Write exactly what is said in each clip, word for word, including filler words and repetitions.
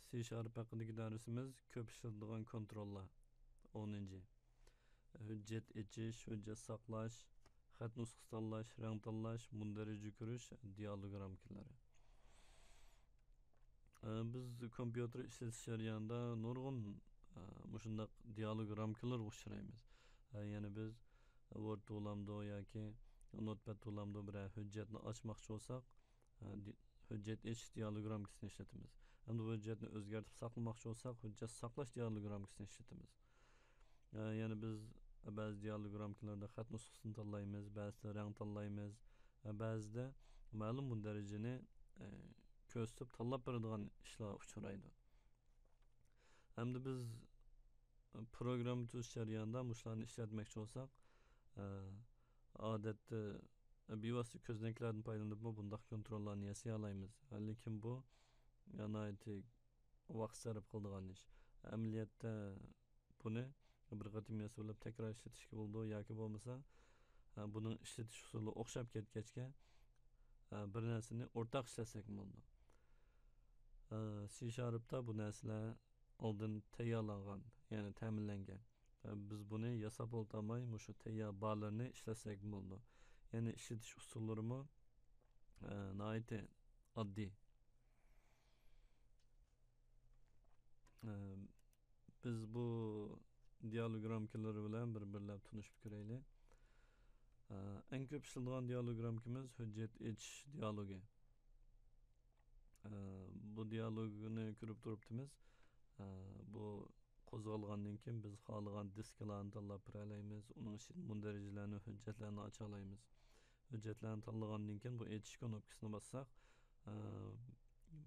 سى شارپ ھەققىدىكى دەرسىمىز كۆپ ئىشلىتىدىغان كونتروللار. ئونىنچى. ھۆججەت ئېچىش، ھۆججەت ساقلاش، خەت نۇسخىسى تاللاش، رەڭ تاللاش، مۇندەرىجە كۆرۈش، دىئالوگ رامكىلىرى. ئە، بىز كومپيۇتېر ئىشلىتىش جەريانىدا نۇرغۇن، ئە، مۇشۇنداق دىئالوگ رامكىلىرىغا ئۇچرايمىز. ئە، يەنە بىز ۋورد بولامدۇ ياكى نوتپەد بولامدۇ بىرەر ھۆججەتنى ئاچماقچى بولساق، ئە، دى-، ھۆججەت ئېچىش دىئالوگ رامكىسىنى ئىشلىتىمىز. ھەمدە بۇ ھۆججەتنى ئۆزگەرتىپ ساقلىماقچى بولساق، ھۆججەت ساقلاش دىئالوگ رامكىسىنى ئىشلىتىمىز. ئە، يەنە بىز بەزى دىئالوگ رامكىلىرىدا خەت نۇسخىسىنى تاللايمىز، بەزىدە رەڭ تاللايمىز، ئە، بەزىدە مەلۇم مۇندەرىجىنى، ئە، كۆرسىتىپ تاللاپ بېرىدىغان ئىشلار ئۇچرايدۇ. ھەمدە بىز، ئە، پروگرامما تۈزۈش جەريانىدا مۇشۇلارنى ئىشلەتمەكچى بولساق، ئە، ئادەتتە، ئە، بىۋاسىتە كۆزنەكلەردىن پايدىلىنىپمۇ بۇنداق كونتروللارنى ياسىيالايمىز. لېكىن بۇ، ئە، ناھايىتى ۋاقىت سەرپ قىلىدىغان ئىش. ئەمەلىيەتتە بۇنى بىر قېتىم ياسىۋېلىپ تەكرار ئىشلىتىشكە بولىدۇ ياكى بولمىسا، ئە، بۇنىڭ ئىشلىتىش ئۇسۇلى ئوخشاپ كەتكەچكە، ئە، بىر نەرسىنى ئورتاق ئىشلەتسەكمۇ بولىدۇ. ئە، سى شارپتا بۇ نەرسىلەر ئالدىن تەييارلانغان، يەنى تەمىنلەنگەن. ئە، بىز بۇنى ياساپ ئولتۇرماي، مۇشۇ تەييار بارلىرىنى ئىشلەتسەكمۇ بولىدۇ. يەنى ئىشلىتىش ئۇسۇللىرىمۇ، ئە، ناھايىتى ئاددىي. ئە، بىز بۇ دىئالوگ رامكىلىرى بىلەن بىر-بىرلەپ تونۇشۇپ كۆرەيلى. ئە، ئەڭ كۆپ ئىشلىتىدىغان دىئالوگ رامكىمىز ھۆججەت ئېچىش دىئالوگى. ئە، بۇ دىئالوگنى كۆرۈپ تۇرۇپتىمىز. ئە، بۇ قوزغالغاندىن كېيىن بىز خالىغان دىسكىلارنى تاللاپ بېرەلەيمىز. ئۇنىڭ ئىچىدىن مۇندەرىجىلەرنى، ھۆججەتلەرنى ئاچالايمىز. ھۆججەتلەرنى تاللىغاندىن كېيىن بۇ ئېچىش كۇنۇپكىسىنى باسساق، ئە،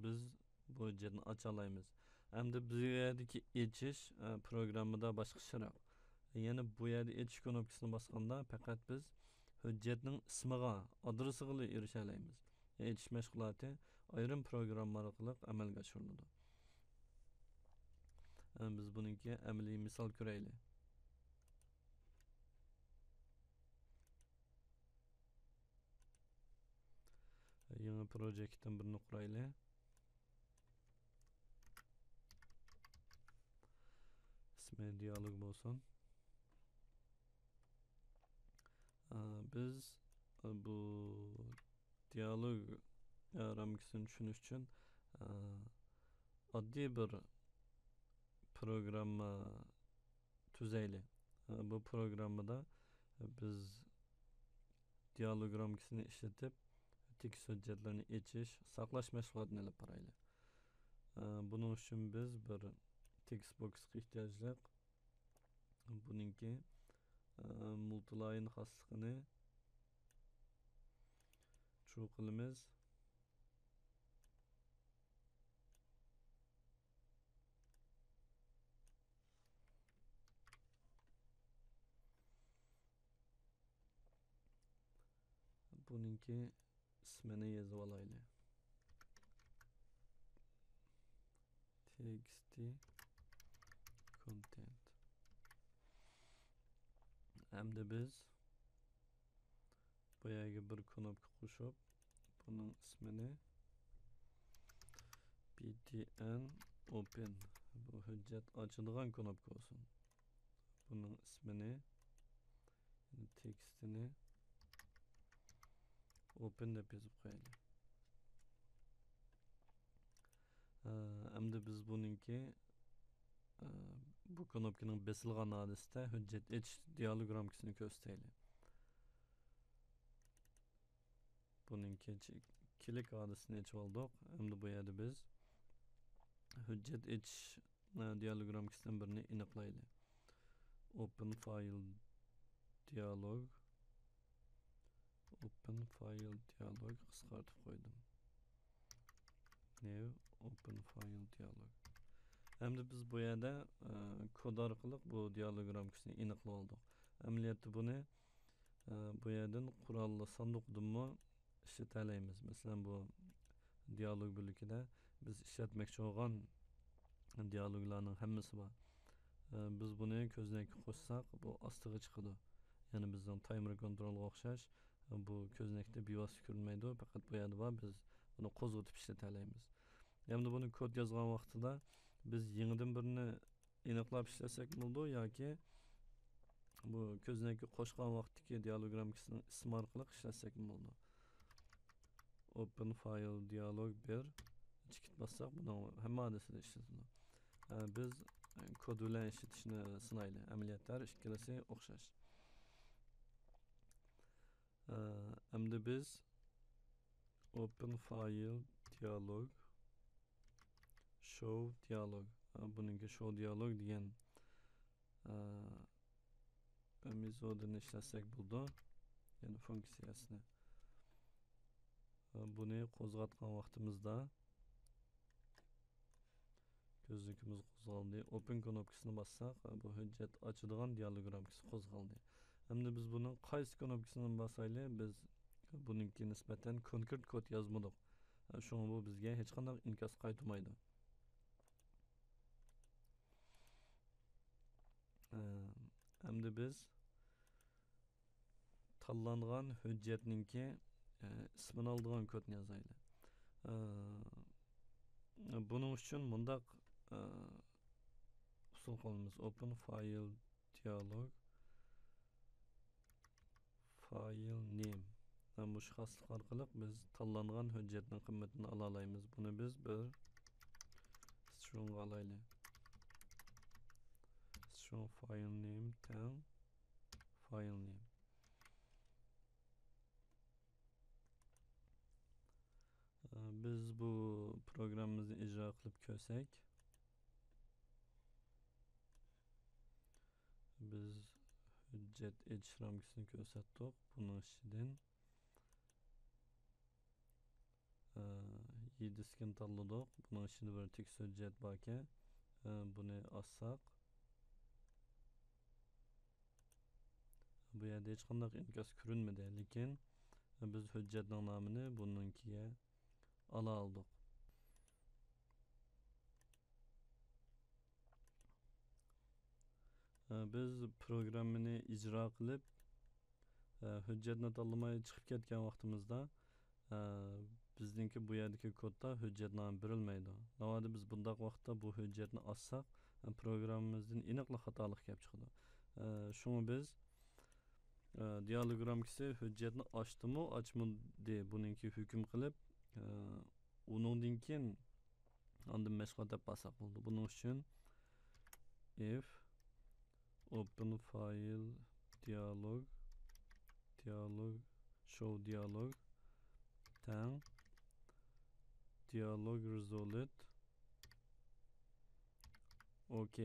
بىز بۇ ھۆججەتنى ئاچالايمىز. ئەمدى بۇ يەردىكى ئېچىش، ئە، پروگراممىدا باشقىچىراق. يەنى بۇ يەردە ئېچىش كۇنۇپكىسىنى باسقاندا پەقەت بىز ھۆججەتنىڭ ئىسمىغا، ئادرېسىغىلا ئېرىشەلەيمىز. ئېچىش مەشغۇلاتى ئايرىم پروگرامما ئارقىلىق ئەمەلگە ئاشۇرۇلىدۇ. ئە، بىز بۇنىڭكى ئەمەلىي مىسال كۆرەيلى. يېڭى پروجېكتتىن بىرنى قۇرايلى. ئىسمى دىئالوگ بولسۇن. ئە، بىز، ئە، بۇ دىئالوگ، ئە، رامكىسىنى چۈشىنىش ئۈچۈن، ئە، ئاددىي بىر پروگرامما تۈزەيلى. ئە، بۇ پروگراممىدا بىز دىئالوگ رامكىسىنى ئىشلىتىپ، تېكىست ھۆججەتلىرىنى ئېچىش، ساقلاش مەشغۇلاتىنى ئېلىپ بارايلى. ئە، بۇنىڭ ئۈچۈن بىز بىر تېكىست بوكسقا ئېھتىياجلىق. بۇنىڭكى، ئە، مۇلتىلايىن خاسلىقىنى ترۇ قىلىمىز. بۇنىڭكى ئىسمىنى يېزىۋالايلى. تېكىستى كونتېنت. ئەمدى بىز بۇ يەرگە بىر كۇنۇپكا قوشۇپ، بۇنىڭ ئىسمىنى بى تى ئېن ئوپېن، بۇ ھۆججەت ئاچىدىغان كۇنۇپكا بولسۇن. بۇنىڭ ئىسمىنى، تېكىستىنى ئوپېن دەپ يېزىپ قويايلى. ئە، ئەمدى بىز بۇنىڭكى، ئە، بۇ كۇنۇپكىنىڭ بېسىلغان ھالىتىدە ھۆججەت ئېچىش دىئالوگ رامكىسىنى كۆرسىتەيلى. بۇنىڭكى چ-، كىلىك ھالىتىنى ئېچىۋالدۇق. ئەمدى بۇ يەردە بىز ھۆججەت ئېچىش، ئە، دىئالوگ رامكىسىدىن بىرنى ئېنىقلايلى. ئوپېن فايل دىئالوگ. ئوپېن فايل دىئالوگ قىسقارتىپ قويدۇم. نيۇ ئوپېن فايل دىئالوگ. ئەمدى بىز بۇ يەردە، ئە، كود ئارقىلىق بۇ دىئالوگ رامكىسىنى ئېنىقلاپ ئالدۇق. ئەمەلىيەتتە بۇنى، ئە، بۇ يەردىن قوراللىق ساندۇقتىنمۇ ئىشلىتەلەيمىز. مەسىلەن، بۇ دىئالوگ بۆلىكىدە بىز ئىشلەتمەكچى بولغان دىئالوگلارنىڭ ھەممىسى بار. ئە، بىز بۇنى كۆزنەككە قوشساق، بۇ ئاستىغا چىقىدۇ. يەنى بىزنىڭ تايمېر كونترولغا ئوخشاش، ئە، بۇ كۆزنەكتە بىۋاسىتە كۆرۈنمەيدۇ، پەقەت بۇ يەردە بار، بىز بۇنى قوزغىتىپ ئىشلىتەلەيمىز. ئەمدى بۇنى كود يازغان ۋاقتىدا بىز يېڭىدىن بىرنى ئېنىقلاپ ئىشلەتسەك بولىدۇ ياكى بۇ كۆزنەككە قوشقان ۋاقىتتىكى دىئالوگ رامكىسىنىڭ ئىسمى ئارقىلىق ئىشلەتسەكمۇ بولىدۇ. Open file dialog بىر، چېكىت باسساق، بۇنىڭ ھەممە ھالەتتە ئىشلىتىدۇ. ئە، بىز كود بىلەن ئىشلىتىشنى سىنايلى. ئەمەلىيەتتە ھەر ئىككىلىسى ئوخشاش. ئە، ئەمدى بىز open file dialog show dialog، ئە، بۇنىڭكى show dialog دېگەن، ئە، مېتودىنى ئىشلەتسەك بولىدۇ. يەنى فۇنكسىيەسىنى. ئە، بۇنى قوزغاتقان ۋاقتىمىزدا كۆزنىكىمىز قوزغالدى. Open كۇنۇپكىسىنى باسساق، بۇ ھۆججەت ئاچىدىغان دىئالوگ رامكىسى قوزغالدى. ئەمدى بىز بۇنىڭ قايسى كۇنۇپكىسىنى باسايلى؟ بىز بۇنىڭكى نىسبەتەن كونكرېت كود يازمىدۇق. شۇڭا بۇ بىزگە ھېچقانداق ئىنكاس قايتۇرمايدۇ. ئەمدى بىز تاللانغان ھۆججەتنىڭكى، ئە، ئىسمىنى ئالىدىغان كودنى يازايلى. ئە، بۇنىڭ ئۈچۈن مۇنداق، ئە، ئۇسۇل قوللىنىمىز. Open file dialog file name. مۇشۇ خاسلىق ئارقىلىق بىز تاللانغان ھۆججەتنىڭ قىممىتىنى ئالالايمىز. بۇنى بىز بىر string غا ئالايلى. String file name تەڭ file name. بىز بۇ پروگراممىمىزنى ئىجرا قىلىپ كۆرسەك، بىز ھۆججەت ئېچىش رامكىسىنى كۆرسەتتۇق. بۇنىڭ ئىچىدىن، ئە، يىدىسكىنى تاللىدۇق. بۇنىڭ ئىچىدە بىر تېكىست ھۆججەت باركەن. ئە، بۇنى ئاچساق، بۇ يەردە ھېچقانداق ئىنكاس كۆرۈنمىدى، لېكىن بىز ھۆججەتنىڭ نامىنى بۇنىڭكىگە ئالا ئالدۇق. بىز پروگراممىنى ئىجرا قىلىپ، ھۆججەتنى تاللىماي چىقىپ كەتكەن ۋاقتىمىزدا، بىزنىڭكى بۇ يەردىكى كودتا ھۆججەت نامى بېرىلمەيدۇ. ناۋادا بىز بۇنداق ۋاقىتتا بۇ ھۆججەتنى ئاچساق، پروگراممىمىزدىن ئېنىقلا خاتالىق كېلىپ چىقىدۇ. شۇڭا بىز، دىئالوگ رامكىسى ھۆججەتنى ئاچتىمۇ، ئاچمىدى، بۇنىڭكى ھۆكۈم قىلىپ، ئۇنىڭدىن كېيىن ئاندىن مەشغۇلات دەپ باساق بولىدۇ. بۇنىڭ ئۈچۈن if open file dialog dialog show dialog تەڭ dialog result OK.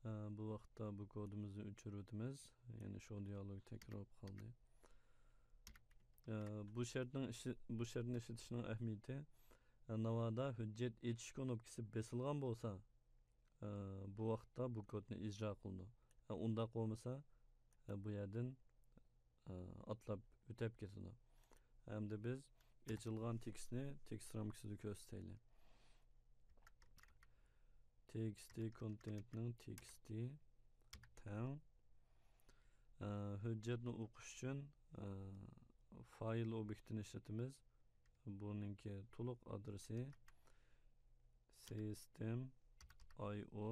ئە، بۇ ۋاقىتتا بۇ كودىمىزنى ئۆچۈرۈۋېتىمىز. يەنى شۇ دىئالوگ تەكرار بولۇپ قالدى. ئە، بۇ شەرتنىڭ ئىشى-، بۇ شەرتنى ئىشلىتىشنىڭ ئەھمىيىتى، ئە، ناۋادا ھۆججەت ئېچىش كۇنۇپكىسى بېسىلغان بولسا، ئە، بۇ ۋاقىتتا بۇ كودنى ئىجرا قىلىدۇ. ئە، ئۇنداق بولمىسا، ئە، بۇ يەردىن ئاتلاپ ئۆتەپ كېتىدۇ. ئەمدى بىز ئېچىلغان تېكىستنى تېكىست رامكىسىدا كۆرسىتەيلى. تېكىستى، كونتېنتنىڭ تېكىستى تەڭ. ئە، ھۆججەتنى ئوقۇش ئۈچۈن، ئە، فايل ئوبيېكتىنى ئىشلىتىمىز. بۇنىڭكى تولۇق ئادرېسى system I O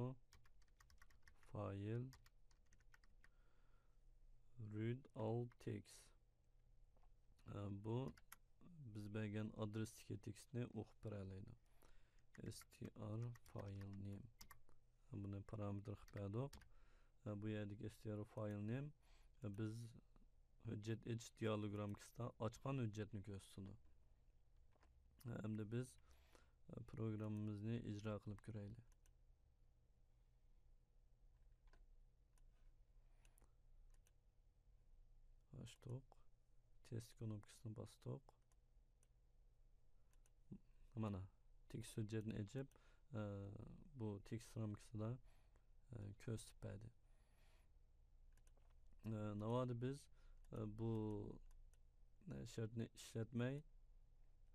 file read all text. ئە، بۇ بىز بەرگەن ئادرېستىكى تېكىستنى ئوقۇپ بېرەلەيدۇ. S T R file name. بۇنى پارامېتىر قىلىپ بەردۇق. ئە، بۇ يەردىكى S T R file name، ئە، بىز ھۆججەت ئېچىش دىئالوگ رامكىسىدا ئاچقان ھۆججەتنى كۆرسىتىدۇ. ئە، ئەمدى بىز، ئە، پروگراممىمىزنى ئىجرا قىلىپ كۆرەيلى. ئاچتۇق. تېست كۇنۇپكىسىنى باستۇق. مانا، تېكىست ھۆججەتنى ئېچىپ، ئە، بۇ تېكىست رامكىسىدا، ئە، كۆرسىتىپ بەردى. ئە، ناۋادا بىز، ئە، بۇ، ئە، شەرتنى ئىشلەتمەي،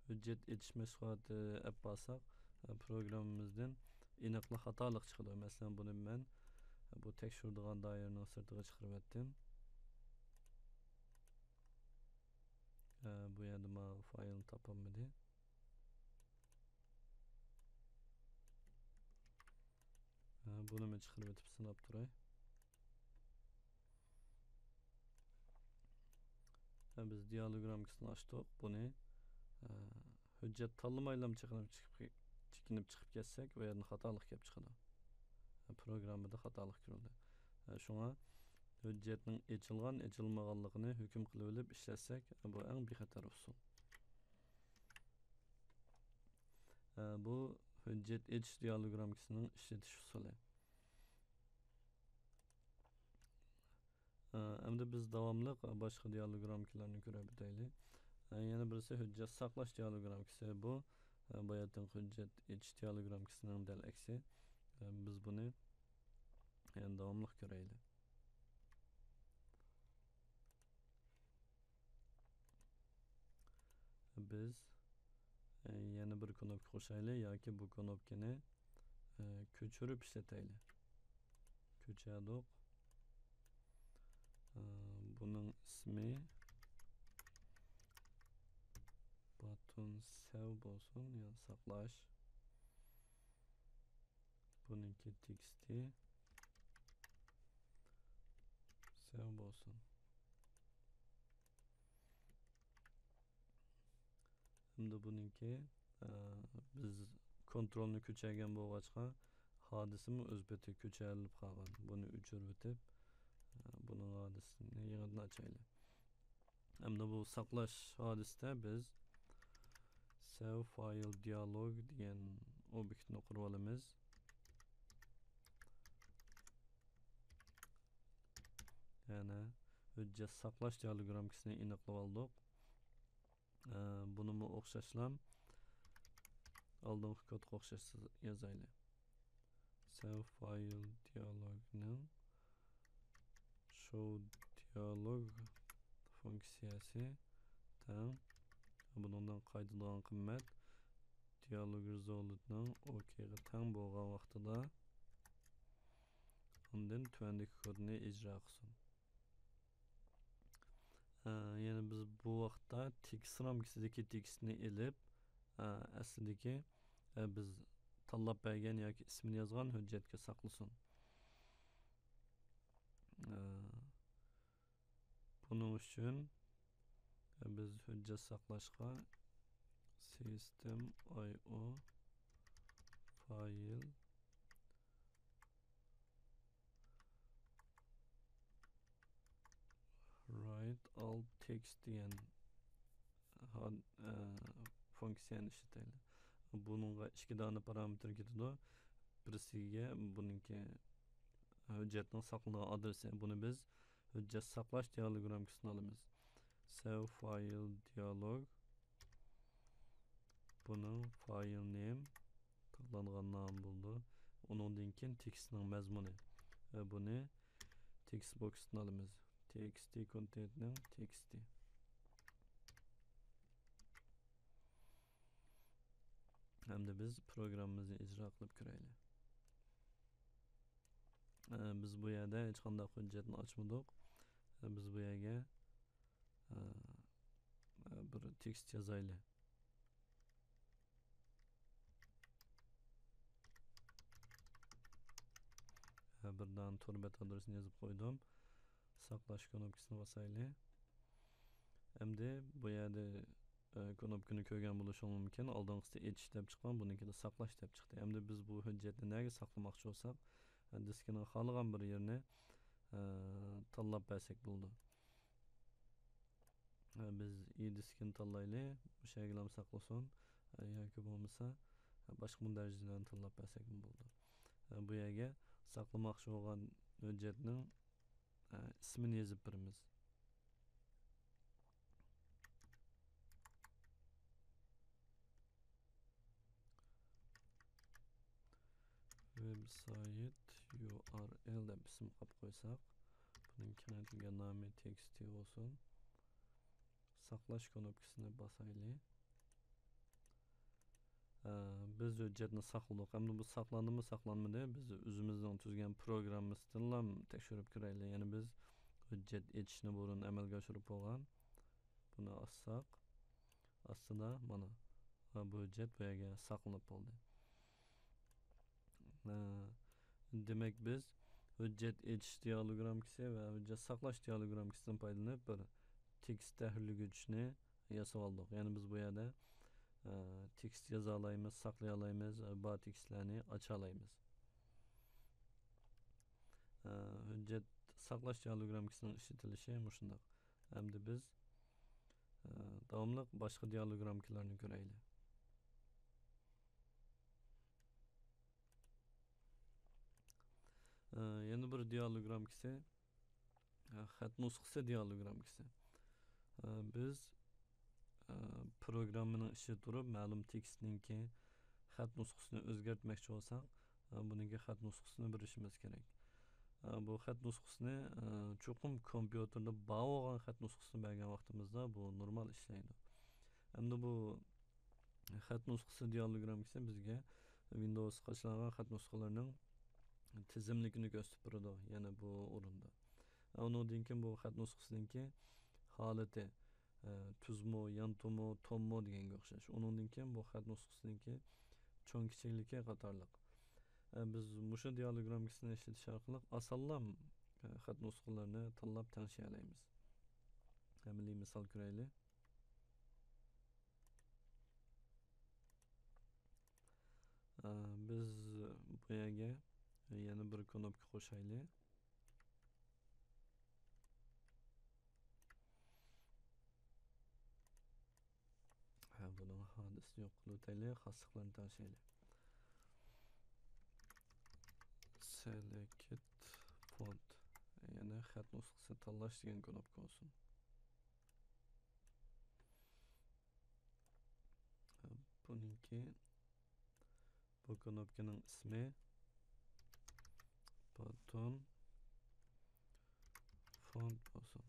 ھۆججەت ئېچىش مەشغۇلاتى ئەپ بارساق، ئە، پروگراممىمىزدىن ئېنىقلا خاتالىق چىقىدۇ. مەسىلەن، بۇنى مەن بۇ تەكشۈرىدىغان دائىرىنىڭ سىرتىغا چىقىرىۋەتتىم. تاپالمىدى. ھە، بۇنىمۇ چىقىرىپ ئۆتۈپ سىناپ تۇراي. ھە، بىز دىئالوگ رامكىسىنى ئاچتۇق. بۇنى، ھە، ھۆججەت تاللىمايلا چېكىنىپ چىقىپ، چېكىنىپ چىقىپ كەتسەك، ئۇ يەردىن خاتالىق كەپ چىقىدۇ. ھە، پروگراممىدا خاتالىق كۆرۈلدى. ھە، شۇڭا ھۆججەتنىڭ ئېچىلغان، ئېچىلمىغانلىقىنى ھۆكۈم قىلىۋېلىپ ئىشلەتسەك، بۇ ئەڭ بىخەتەر ئۇسۇل. ئە، بۇ ھۆججەت ئېچىش دىئالوگ رامكىسىنىڭ ئىشلىتىش ئۇسۇلى. ئە، ئەمدى بىز داۋاملىق باشقا دىئالوگ رامكىلارنى كۆرۈپ ئۆتەيلى. ئە، يەنە بىرسى ھۆججەت ساقلاش دىئالوگ رامكىسى. بۇ، ئە، باياتىنقى ھۆججەت ئېچىش دىئالوگ رامكىسىنىڭ دەل ئەكسى. ئە، بىز بۇنى يەنە داۋاملىق كۆرەيلى. بىز، ئە، يەنە بىر كۇنۇپكا قوشايلى ياكى بۇ كۇنۇپكىنى، ئە، كۆچۈرۈپ ئىشلىتەيلى. كۆچۈردۇق. ئە، بۇنىڭ ئىسمى باتون سەۋ بولسۇن، يا ساقلاش. بۇنىڭكى تېكىستى سەۋ بولسۇن. ھەمدە بۇنىڭكى، ئە، بىز كونترولنى كۆچۈرگەن بولغاچقا، ھادىسىمۇ ئۆز پېتى كۆچۈرۈلۈپ قالغان. بۇنى ئۆچۈرۈۋېتىپ، ئە، بۇنىڭ ھادىسىنى يېڭىدىن ئاچايلى. ھەمدە بۇ ساقلاش ھادىسىدە بىز سەۋ فايل دىئالوگ دېگەن ئوبيېكتنى قۇرۇۋالىمىز. يەنى ھۆججەت ساقلاش دىئالوگ رامكىسىنى ئېنىقلىۋالدۇق. ئە، بۇنىمۇ ئوخشاشلا ئالدىنقى كودقا ئوخشاش يازايلى. سەۋ فايل دىئالوگنىڭ شو دىئالوگ فۇنكسىيەسى تەڭ، بۇنىڭدىن قايتىدىغان قىممەت دىئالوگ رېزولۇتنىڭ ئوكېيغا تەڭ بولغان ۋاقتىدا، ئاندىن تۆۋەندىكى كودنى ئىجرا قىلسۇن. ئە، يەنى بىز بۇ ۋاقىتتا تېكىست رامكىسىدىكى تېكىستنى ئېلىپ، ئە، ئەسلىدىكى، ئە، بىز تاللاپ بەرگەن ياكى ئىسمىنى يازغان ھۆججەتكە ساقلىسۇن. ئە، بۇنىڭ ئۈچۈن، ئە، بىز ھۆججەت ساقلاشقا سىستېم ئاي ئو فايل رايت ئال تېكىست دېگەن ھا-، ئە، فۇنكسىيەنى ئىشلىتەيلى. بۇنىڭغا ئىككى دانە پارامېتىر كېتىدۇ. بىرسىگە بۇنىڭكى ھۆججەتنىڭ ساقلىنىدىغان ئادرېسى. بۇنى بىز ھۆججەت ساقلاش دىئالوگ رامكىسىدىن ئالىمىز. سەۋ فايل دىئالوگ. بۇنىڭ فايل نېم، تاللانغان نام بولىدۇ. ئۇنىڭدىن كېيىن تېكىستنىڭ مەزمۇنى. ۋە بۇنى تېكىست بوكستىن ئالىمىز. تېكىستى كونتېنتنىڭ تېكىستى. ھەمدە بىز پروگراممىمىزنى ئىجرا قىلىپ كۆرەيلى. ئە، بىز بۇ يەردە ھېچقانداق ھۆججەتنى ئاچمىدۇق. ئە، بىز بۇ يەرگە، ئە، ئە، بىر تېكىست يازايلى. ئە، بىر دانە تور بەت ئادرېسىنى يېزىپ قويدۇم. ساقلاش كۇنۇپكىسىنى باسايلى. ئەمدى بۇ يەردە، ئە، كۇنۇپكىنى كۆرگەن بولۇشىڭىز مۇمكىن. ئالدىنقىسى ئېچىش دەپ چىققان، بۇنىڭكىدا ساقلاش دەپ چىقتى. ئەمدى بىز بۇ ھۆججەتنى نەگە ساقلىماقچى بولساق، ئە، دىسكىنىڭ خالىغان بىر يېرىنى، ئە، تاللاپ بەرسەك بولىدۇ. ئە، بىز ئى دىسكىنى تاللايلى، مۇشۇ يەرگىلا ساقلىسۇن. ئە، ياكى بولمىسا، ئە، باشقا مۇندەرىجىلەرنى تاللاپ بەرسەكمۇ بولىدۇ. ئە، بۇ يەرگە ساقلىماقچى بولغان ھۆججەتنىڭ ئىسمىنى يېزىپ بېرىمىز. ۋېبسايت يۇ ئار ئېل دەپ ئىسىم قويۇپ قويساق، بۇنىڭ كېڭەيتىلگەن نامى تېكىستى بولسۇن. ساقلاش كۇنۇپكىسىنى باسايلى. ئە، بىز ھۆججەتنى ساقلىدۇق. ئەمدى بۇ ساقلاندىمۇ، ساقلانمىدى؟ بىز ئۆزىمىزنىڭ تۈزگەن پروگراممىسىدىنلا تەكشۈرۈپ كۆرەيلى. يەنى بىز ھۆججەت ئېچىشنى بۇرۇن ئەمەلگە ئاشۇرۇپ بولغان. بۇنى ئاچساق، ئاستىدا مانا، ھە، بۇ ھۆججەت بۇ يەرگە ساقلىنىپ بولدى. ھە، دېمەك، بىز ھۆججەت ئېچىش دىئالوگ رامكىسى ۋە ھۆججەت ساقلاش دىئالوگ رامكىسىدىن پايدىلىنىپ بىر تېكىست تەھرىرلىگۈچنى ياساۋالدۇق. يەنى بىز بۇ يەردە، ئە، تېكىست يازالايمىز، ساقلىيالايمىز، بار تېكىستلەرنى ئاچالايمىز. ئە، ھۆججەت ساقلاش دىئالوگ رامكىسىنىڭ ئىشلىتىلىشى مۇشۇنداق. ئەمدى بىز، ئە، داۋاملىق باشقا دىئالوگ رامكىلارنى كۆرەيلى. ئە، يەنە بىر دىئالوگ رامكىسى، ئە، خەت نۇسخىسى دىئالوگ رامكىسى. ئە، بىز، ئە، پروگراممىنىڭ ئىچىدە تۇرۇپ مەلۇم تېكىستنىڭكى خەت نۇسخىسىنى ئۆزگەرتمەكچى بولساق، ئە، بۇنىڭكى خەت نۇسخىسىنى بېرىشىمىز كېرەك. ئە، بۇ خەت نۇسخىسىنى، ئە، چوقۇم كومپيۇتېردا بار بولغان خەت نۇسخىسىنى بەرگەن ۋاقتىمىزدا بۇ نورمال ئىشلەيدۇ. ئەمدى بۇ خەت نۇسخىسى دىئالوگ رامكىسى بىزگە ۋىندوۋسقا قاچىلانغان خەت نۇسخىلىرىنىڭ تىزىملىكىنى كۆرسىتىپ بېرىدۇ، يەنە بۇ ئورۇندا. ئۇنىڭدىن كېيىن بۇ خەت نۇسخىسىنىڭكى ھالىتى، ئە، تۈزمۇ، يانتۇمۇ، توممۇ دېگەنگە ئوخشاش. ئۇنىڭدىن كېيىن بۇ خەت نۇسخىسىنىڭكى چوڭ كىچىكلىكى قاتارلىق. ئە، بىز مۇشۇ دىئالوگ رامكىسىنى ئىشلىتىش ئارقىلىق ئاسانلا، ئە، خەت نۇسخىلىرىنى تاللاپ تەڭشىيەلەيمىز. ئەمەلىي مىسال كۆرەيلى. ئە، بىز بۇ يەرگە يەنە بىر كنوپكا قوشايلى. ھە، بۇنىڭ ھادىسىنى يوق قىلىۋېتەيلى، خاسلىقلارنى تەڭشەيلى. Select font، يەنى خەت نۇسخىسى تاللاش دېگەن كنوپكا بولسۇن. بۇنىڭكى، بۇ كنوپكىنىڭ ئىسمى باتون فونت بولسۇن.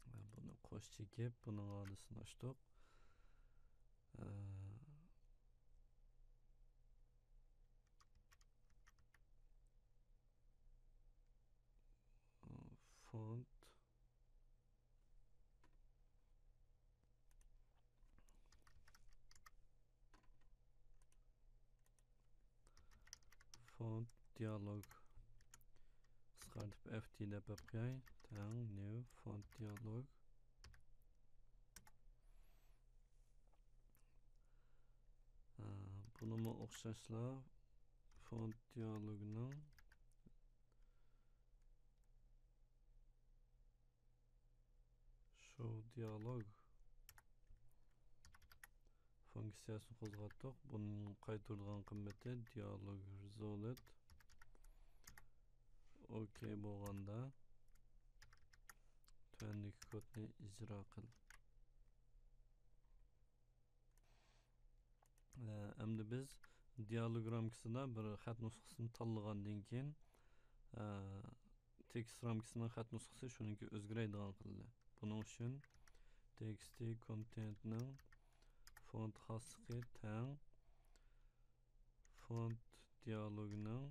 ۋە بۇنى قوش چېكىپ، بۇنىڭ ھادىسىنى ئاچتۇق. ئە، فونت، فونت دىئالوگ، قىسقارتىپ ئەف دى دەپ قوياي، تەڭ نيۇ فونت دىئالوگ. ئە، بۇنىمۇ ئوخشاشلا فونت دىئالوگنىڭ شو دىئالوگ فۇنكسىيەسىنى قوزغاتتۇق. بۇنىڭ قايتۇرىدىغان قىممىتى دىئالوگ رېزولت. ئوكەي بولغاندا، تۆۋەندىكى كودنى ئىجرا قىل. ئە، ئەمدى بىز دىئالوگ رامكىسىدا بىر خەت نۇسخىسىنى تاللىغاندىن كېيىن، ئە، تېكىست رامكىسىنىڭ خەت نۇسخىسى شۇنىڭكى ئۆزگىرەيدىغان قىلدى. بۇنىڭ ئۈچۈن تېكىستى كونتېنتنىڭ فونت خاسلىقى تەڭ فونت دىئالوگنىڭ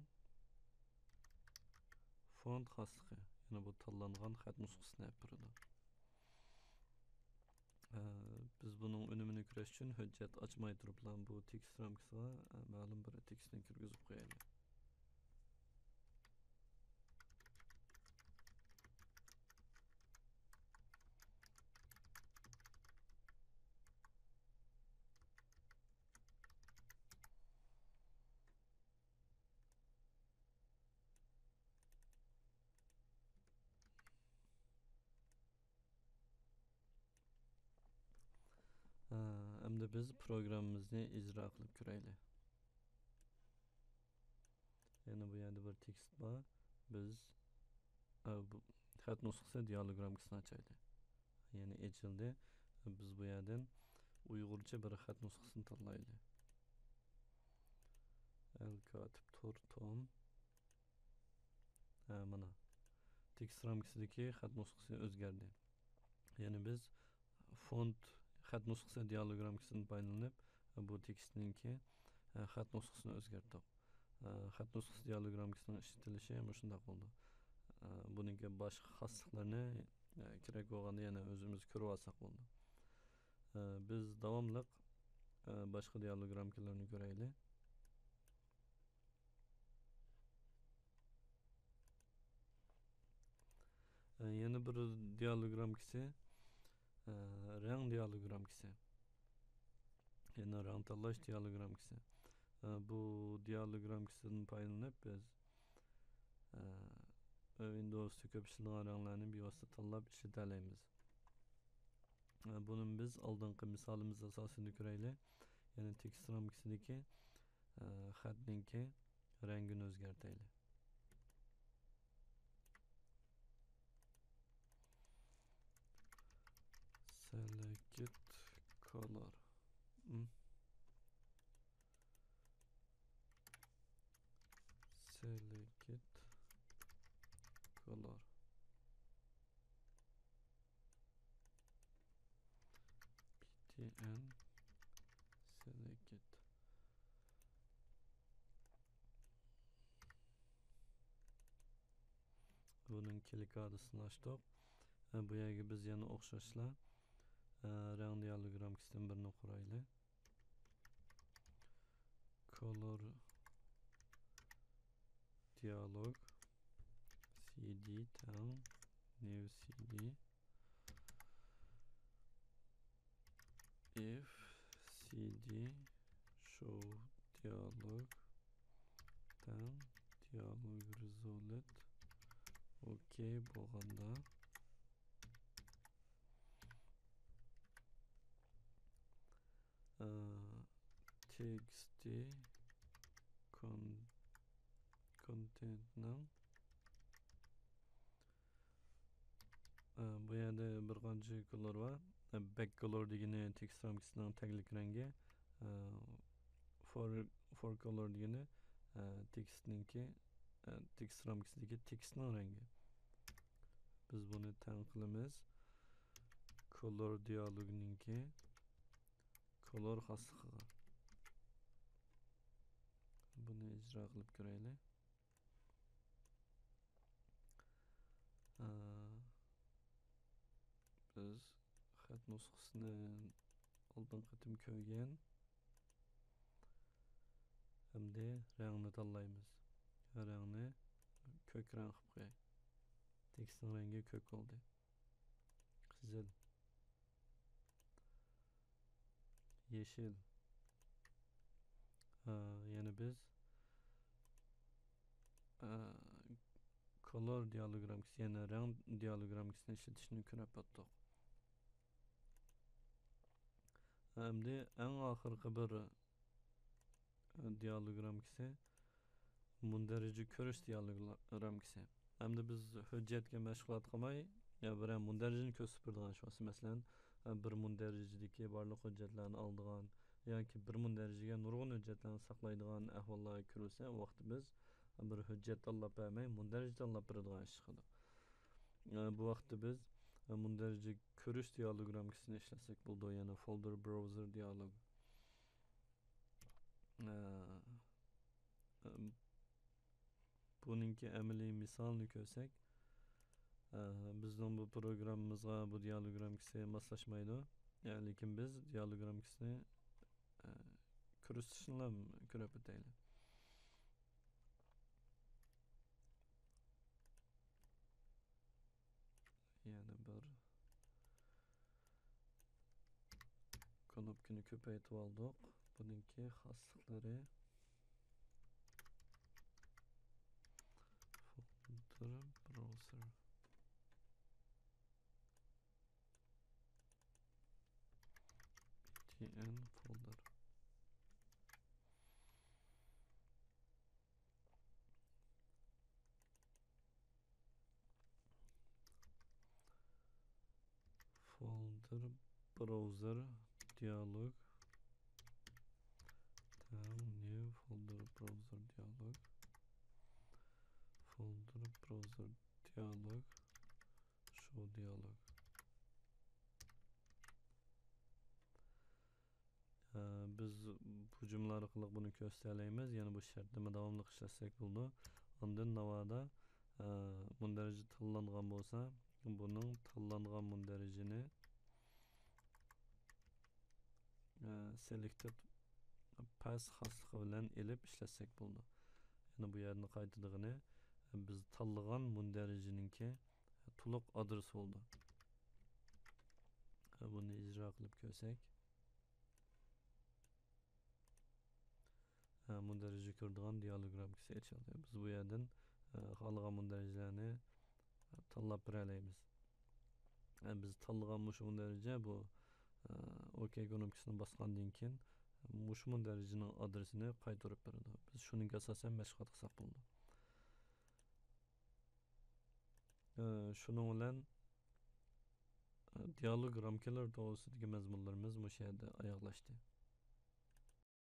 فونت خاسلىقى، يەنى بۇ تاللانغان خەت نۇسخىسىنى ئەپ بېرىدۇ. ئە، بىز بۇنىڭ ئۈنۈمىنى كۆرۈش ئۈچۈن ھۆججەت ئاچماي تۇرۇپلا بۇ تېكىست رامكىسىغا، ئە، مەلۇم بىر تېكىستنى كىرگۈزۈپ قويايلى. ئەمدى بىز پروگراممىمىزنى ئىجرا قىلىپ كۆرەيلى. يەنە بۇ يەردە بىر تېكىست بار. بىز، ئە، بۇ خەت نۇسخىسى دىئالوگ رامكىسىنى ئاچايلى. يەنى ئېچىلدى. بىز بۇ يەردىن ئۇيغۇرچە بىر خەت نۇسخىسىنى تاللايلى. ئەل كاتىپ تور توم. ھە، مانا. تېكىست رامكىسىدىكى خەت نۇسخىسى ئۆزگەردى. يەنى بىز فونت خەت نۇسخىسى دىئالوگ رامكىسىدىن پايدىلىنىپ، بۇ تېكىستنىڭكى، ئە، خەت نۇسخىسىنى ئۆزگەرتتۇق. ئە، خەت نۇسخىسى دىئالوگ رامكىسىنىڭ ئىشلىتىلىشى مۇشۇنداق بولىدۇ. ئە، بۇنىڭكى باشقا خاسلىقلىرىنى ئە، كېرەك بولغاندا يەنە ئۆزىمىز كۆرۈۋالساق بولىدۇ. ئە، بىز داۋاملىق، ئە، باشقا دىئالوگ رامكىلىرىنى كۆرەيلى. ئە، يەنە بىر دىئالوگ رامكىسى، ئە، رەڭ دىئالوگ رامكىسى. يەنە رەڭ تاللاش دىئالوگ رامكىسى. ئە، بۇ دىئالوگ رامكىسىدىن پايدىلىنىپ بىز، ئە، ۋىندوۋستا كۆپ ئىشلىتىلىدىغان رەڭلەرنى بىۋاسىتە تاللاپ ئىشلىتەلەيمىز. ئە، بۇنى بىز ئالدىنقى مىسالىمىز ئاساسىدا كۆرەيلى. يەنى تېكىست رامكىسىدىكى، ئە، خەتنىڭكى رەڭگىنى ئۆزگەرتەيلى. Select color. Hmm. Select color. Btn select. بۇنىڭ كىلىكادىسىنى ئاچتۇق. ئە، بۇ يەرگە بىز يەنە ئوخشاشلا، ئە، رەڭ دىئالوگ رامكىسىدىن بىرنى قۇرايلى. Color dialog cd تەڭ new cd if cd show dialog تەڭ dialog result. ئوكەي بولغاندا، ئە، txt con-، contentنىڭ، ئە، بۇ يەردە بىر قانچە color بار. ئە، back color دېگىنى تېكىست رامكىسىنىڭ تەگلىك رەڭگى. ئە، for-، forecolor دېگىنى، ئە، تېكىستنىڭكى، ئە، تېكىست رامكىسىدىكى تېكىستنىڭ رەڭگى. بىز بۇنى تەڭ قىلىمىز. Color دىئالوگنىڭكى color خاسلىقىغا. بۇنى ئىجرا قىلىپ كۆرەيلى. ئە، بىز خەت نۇسخىسىنى ئالدىنقى قېتىم كۆرگەن. ئەمدى رەڭنى تاللايمىز. رەڭنى كۆك رەڭ قىلىپ قوياي. تېكىستنىڭ رەڭگى كۆك بولدى. قىزىل. يېشىل. ئا، يەنە بىز، ئا، color دىئالوگ رامكىسى، يەنە رەڭ دىئالوگ رامكىسىنى ئىشلىتىشنى كۆرۈپ ئۆتتۇق. ئەمدى ئەڭ ئاخىرقى بىر، ئا، دىئالوگ رامكىسى مۇندەرىجە كۆرۈش دىئالوگ رامكىسى. ئەمدى بىز ھۆججەتكە مەشغۇلات قىلماي، يا بىرەر مۇندەرىجىنى كۆرسىتىپ بېرىدىغان ئىش بولسا، مەسىلەن، بىر مۇندەرىجىدىكى بارلىق ھۆججەتلەرنى ئالىدىغان ياكى بىر مۇندەرىجىگە نۇرغۇن ھۆججەتلەرنى ساقلايدىغان ئەھۋاللارغا كۆرۈلسە، ئۇ ۋاقىتتا بىز بىر ھۆججەت تاللاپ بەرمەي، مۇندەرىجە تاللاپ بېرىدىغان ئىش چىقىدۇ. بۇ ۋاقىتتا بىز مۇندەرىجە كۆرۈش دىئالوگ رامكىسىنى ئىشلەتسەك بولىدۇ، يەنى folder browser دىئالوگ. ئە، ئەم، بۇنىڭكى ئەمەلىي مىسالىنى كۆرسەك، ئە، بىزنىڭ بۇ پروگراممىمىزغا بۇ دىئالوگ رامكىسى ماسلاشمايدۇ. ئە، لېكىن بىز دىئالوگ رامكىسىنى، ئە، كۆرسىتىشنىلا كۆرۈپ ئۆتەيلى. يەنە بىر كنوپكىنى كۆپەيتىۋالدۇق. بۇنىڭكى خاسلىقلىرى folder browser btn folder. Folder browser dialog. Tell new folder browser dialog. Folder browser dialog. Show dialog. ئە، بىز بۇ جۈملە ئارقىلىق بۇنى كۆرسىتەلەيمىز. يەنە بۇ شەرتنىمۇ داۋاملىق ئىشلەتسەك بولىدۇ. ئاندىن ناۋادا، ئە، مۇندەرىجە تاللانغان بولسا، بۇنىڭ تاللانغان مۇندەرىجىنى، ئە، سېلېكتېد پاس خاسلىقى بىلەن ئېلىپ ئىشلەتسەك بولىدۇ. يەنى بۇ يەردىن قايتىدىغىنى، بىز تاللىغان مۇندەرىجىنىڭكى تولۇق ئادرېسى بولىدۇ. بۇنى ئىجرا قىلىپ كۆرسەك. مۇندەرىجە كۆرىدىغان دىئالوگ رامكىسى ئېچىلدى. بىز بۇ يەردىن خالىغان مۇندەرىجىلەرنى تاللاپ بېرەلەيمىز. بىز تاللىغان مۇشۇ مۇندەرىجە بۇ ئوكەي كۇنۇپكىسىنى باسقاندىن كېيىن مۇشۇ مۇندەرىجىنىڭ ئادرېسىنى قايتۇرۇپ بېرىدۇ. بىز شۇنىڭغا ئاساسەن مەشغۇلات قىلساق بولىدۇ. ئە، شۇنىڭ بىلەن، ئە، دىئالوگ رامكىلىرى توغرىسىدىكى مەزمۇنلىرىمىز مۇشۇ يەردە ئاياغلاشتى.